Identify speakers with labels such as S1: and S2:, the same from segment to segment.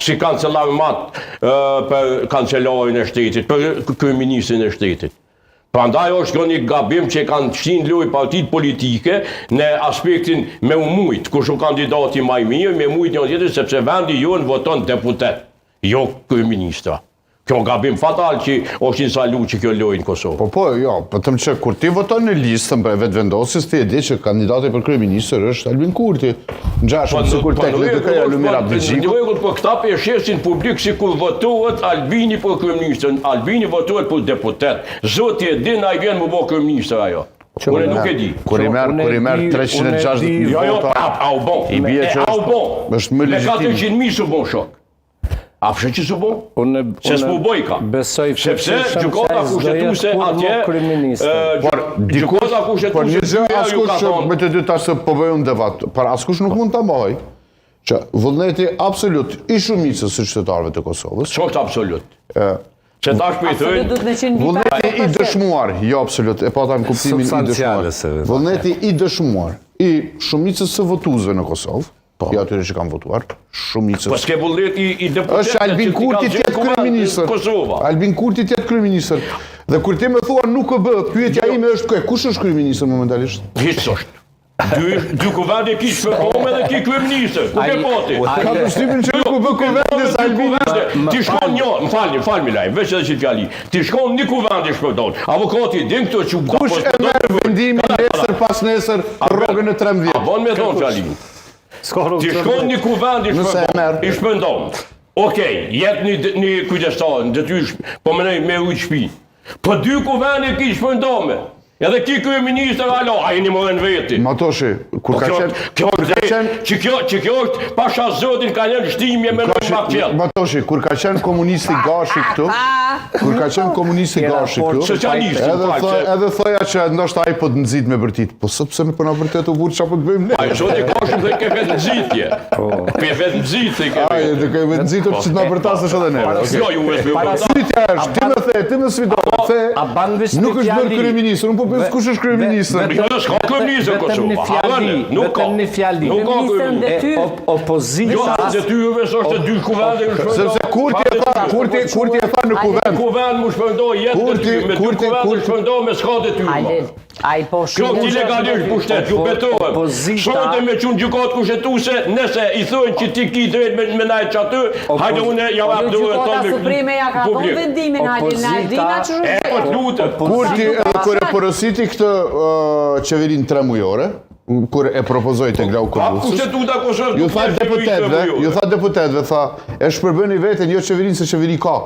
S1: si kancelar mat për kancelarin e shtetit, për kryeministrin e shtetit. Prandaj është kjo një gabim që kanë shti në lojë partitë politike në aspektin me u mujt, kush u kandidati ma i mirë, me mujt një tjetër, sepse vendi jonë voton deputet, jo kryeministra. Kjo gabim fatal që është instalu që kjo lojë në Kosovë.
S2: Po po, jo, po them që kur ti voton në listën për Vetëvendosjes, ti e di që kandidati për kryeministër është Albin Kurti. Ngjashëm
S1: Po,
S2: sikur
S1: po,
S2: tek
S1: në rregull,
S2: LDK-ja Lumir
S1: po,
S2: Abdixhiku.
S1: Në rregull, po këta po e shesin publik si kur votohet Albini për kryeministër. Albini votohet për deputet. Zoti e din ai vjen mu bë kryeministër ajo. Unë nuk e di.
S2: Kur i merr, kur i merr 360
S1: Jo, jo,
S2: vota,
S1: a, a u bon.
S2: I bie
S1: E,
S2: që
S1: a u
S2: është-
S1: bon.
S2: është më
S1: Me
S2: legjitim.
S1: 400 mijë s'u bon shok. A pse që s'u bon?
S3: Unë
S1: Se s'mu boj ka.
S3: Besoj
S1: Sepse gjykata kushtetuese atje
S3: kryeministër.
S2: Por dikush,
S1: gjykata kushtetuese
S2: por një gjë
S1: dy herë ju ka
S2: askush
S1: thonë-
S2: me të dy tash se po bëjmë debat, por askush nuk mund ta mohoj që vullneti absolut i shumicës së qytetarëve të Kosovës,
S1: S'është absolut. Se tash po i
S4: Absolut
S1: thojnë,
S4: duhet me qenë mbi
S2: vullneti i
S4: 50%.
S2: dëshmuar, jo absolut, e pata në kuptimin i dëshmuar.
S5: Substanciale se vetë.
S2: Vullneti i dëshmuar i shumicës së votuesve në Kosovë, jo atyre që kanë votuar, shumicës.
S1: Po s'ke vullneti i deputetëve
S2: Është Albin
S1: që t'i
S2: Kurti
S1: kanë
S2: të jetë
S1: zgjedhur Kuvend,
S2: kryeministër.
S1: Kosova.
S2: Albin Kurti të jetë kryeministër. Dhe kur ti më thua nuk e bëhet, pyetja
S1: Jo.
S2: ime është kë, kush është kryeministër momentalisht?
S1: Hiç s'është. Dy, dy kuvende ki shpërndome dhe ki kryeministër. Ku ke pati?
S2: Ka përshtypjen që nuk u bë kuvendi se
S1: Dy
S2: Albini
S1: kuvende, ti shkon një, më falni, më falni Lajm, veç edhe që fjali. Ti shkon një kuvend i shpërndon. Avokati din këto që
S2: Kush
S1: po
S2: e
S1: s'po
S2: merr
S1: do-
S2: vendimin nesër pas nesër rrogën e 13?
S1: A bon me thonë fjalinë.
S5: S'ka rrugë
S1: Ti
S5: të
S1: shkon një kuvend i
S2: Nëse e
S1: shpërndon,
S2: merr.
S1: i shpërndon. Okej, jet një një kujdestar, në detyrë, po menoj me ujë shtëpi. Po dy kuvende ki shpërndome. Edhe ki kryeministër alo, a jeni më në veti.
S2: Matoshi, kur
S1: Po
S2: ka
S1: kjo,
S2: qenë
S1: kjo
S2: kur
S1: është
S2: ka qenë
S1: që kjo që kjo është pasha Zotin ka lënë shtimje me në pak qell.
S2: Matoshi, kur ka qenë komunisti Gashi këtu, kur ka qenë komunisti Gashi këtu,
S1: Socialisti,
S2: edhe
S1: fal,
S2: thoj,
S1: se-
S2: edhe thoja që ndoshta ai po të nxit me bërtit. Po sot pse nuk po na bërtet u burr çfarë po të bëjmë ne?
S1: Ai zoti ka shumë dhe ke vetë nxitje. Ke vetë nxitje ke.
S2: Ai
S1: vetë.
S2: duke e nxitur që të na bërtasësh edhe neve. Okej.
S1: Jo, ju vetë me bërtas.
S2: Pyetja është, ti më the, ti më sfidon, the
S3: a ban veç
S2: nuk
S3: një
S2: është bërë
S3: fjali.
S2: kryeministër, unë po pyes kush është kryeministër.
S1: Jo, jo, s'ka kryeministër në
S3: Vetëm një
S1: Kosovë.
S3: fjali,
S1: Harroni, nuk ka.
S3: vetëm një fjali.
S1: Nuk ka
S4: Kryeministër në
S1: kryeministër.
S3: E,
S4: detyrë.
S3: op, opozita
S1: Jo, detyrëve s'është dy kuvende u shpërndon.
S2: Sepse Kurti e tha, Kurti, Kurti e tha në kuvend.
S1: Kuvend mu shpërndon jetë
S2: Kurti-
S1: detyrë, me dy
S2: Kurti-
S1: kuvende
S2: Kurti-
S1: shpërndon me s'ka detyrë. ma.
S4: Halil, ai po
S1: Kjo
S4: shumë.
S1: është ilegalisht pushtet, ju betohem.
S3: Opozita-
S1: Sonte me qenë gjykatë kushtetuese, nëse i thonë që ti ki drejt me me najt që aty, hajde unë ja jap
S4: Jo,
S1: dorën
S4: gjykata
S1: tonë me
S4: supreme ja ka dhënë
S1: publik.
S4: vendimin Halil, na e dina që
S1: E po të lutem.
S2: Kurti edhe kur e porositi këtë ë, qeverinë tremujore, kur e propozoi te Glauk
S1: Pa
S2: Konducës,
S1: kushtetuta Kosovës
S2: ju
S1: nuk
S2: tha
S1: ka qeveri
S2: deputetëve,
S1: tremujore.
S2: ju tha deputetëve, tha, e shpërbëni veten, jo qeverinë se qeveri ka.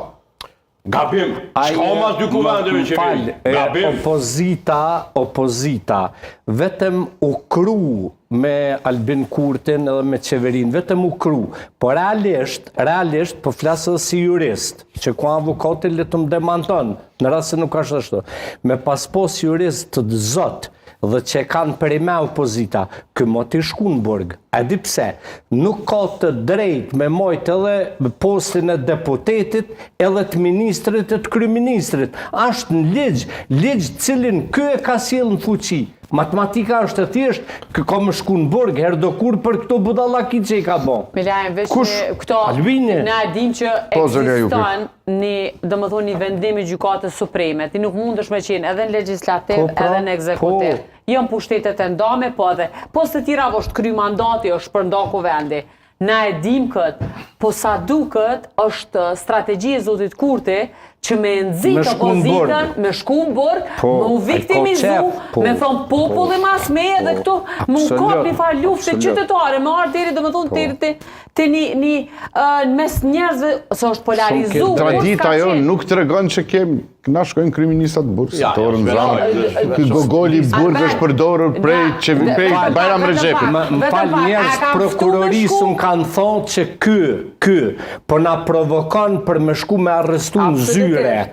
S1: Gabim. S'ka mas dy kuvendeve
S3: Më fal,
S1: qeveri.
S3: e,
S1: Gabim.
S3: Opozita, opozita, vetëm u kru me Albin Kurtin edhe me qeverinë, vetëm u kru. Po realisht, realisht, po flas edhe si jurist, që ku avokati le të më demanton, në rast se nuk është ashtu. Me pas pos jurist të zot, dhe që e kanë përime opozita, ky mo t'i shku në burg. A di pse? Nuk ka të drejt me mojt edhe postin e deputetit, edhe të ministrit e të kryeministrit. Është në ligj, ligj të cilin ky e ka sjellë në fuqi. Matematika është e thjeshtë, ky ka më shku në burg herë do kur për këto budallaki që i ka bo.
S4: Milajm, veç
S2: Kush?
S4: një, këto,
S3: Albini.
S4: na e dim që
S2: Po, zonja Jupi.
S4: ekziston një, domethënë një vendim i gjykatës supreme. Ti nuk mundesh me qenë edhe në legjislativ,
S3: Po, pra,
S4: edhe në ekzekutiv.
S3: po.
S4: Janë pushtetet e ndame, po edhe poste tjera është kry mandati, është shpërnda kuvendi. Na e dim këtë, po sa duket është strategji e Zotit Kurti që me nxit
S3: Me shku në burg.
S4: opozitën, me shku në burg,
S3: Po,
S4: me u
S3: ai ka
S4: viktimizu,
S3: qef, po,
S4: me thonë populli mas meje dhe
S3: po,
S4: këtu, me u kap
S3: absolut,
S4: një farë lufte
S3: absolut.
S4: qytetare, me ardhë deri domethënë deri te te një një ë, në mes njerëzve se është polarizu.
S3: Shumë
S4: kur
S2: Tradita
S4: s'ka
S2: jo
S4: qenë.
S2: nuk tregon që kem na shkojnë kryeministrat në burg,
S1: Ja,
S2: të orën
S1: ja,
S2: zanë.
S1: ja,
S2: Ky gogoli i burg
S4: Arben,
S2: është përdorur prej
S4: na-
S2: qevi-
S4: dhe-
S2: prej
S4: vetëm
S2: Bajram
S4: pak, vetëm
S2: Rexhepit.
S4: pak.
S3: Më, më
S4: Vetëm
S3: fal
S4: pak, a
S3: njerëz
S4: kam ftu me
S3: prokurorisë
S4: shku?
S3: më kanë thonë që ky, ky, po na provokon për me shku me arrestu në
S4: Absolutisht.
S3: zyre.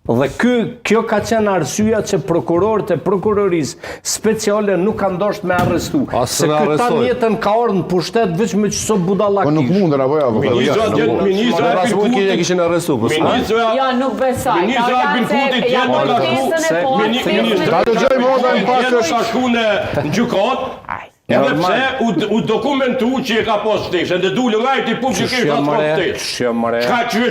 S3: Dhe ky, kjo ka qenë arsyeja që prokurorët e prokurorisë speciale nuk kanë dashur me arrestu.
S5: As
S3: Se
S5: s'e
S3: ky tan
S5: arrestoi.
S3: jetën ka ardhur në pushtet veç me çso
S2: Po nuk
S3: budallakish.
S2: mundën apo jo? apo?
S1: Ministra dje- ministra
S5: Në
S1: Albin
S5: rast mund
S1: Kurti-
S5: e kishin arrestu, po s'ka.
S1: Ministra
S4: Jo, nuk besoj.
S1: Ministra
S4: Ka
S1: Albin
S4: janë se
S1: Kurti
S4: ja
S1: dje nuk ka
S4: kërkesën
S1: shku.
S4: e
S3: Se-
S4: parë,
S1: Mini-
S4: kthesën e
S1: Ministra
S2: Ta dëgjojmë Oda në pak
S1: Dje
S2: është
S1: ka shku në në gjykatë. Edhe pse u, u dokumentu që e ka pas vdekë, se dhe dulë rajti publikisht
S3: Qysh jo
S1: atë ka
S3: more,
S1: vdekë.
S3: qysh jo more.
S1: Çka që.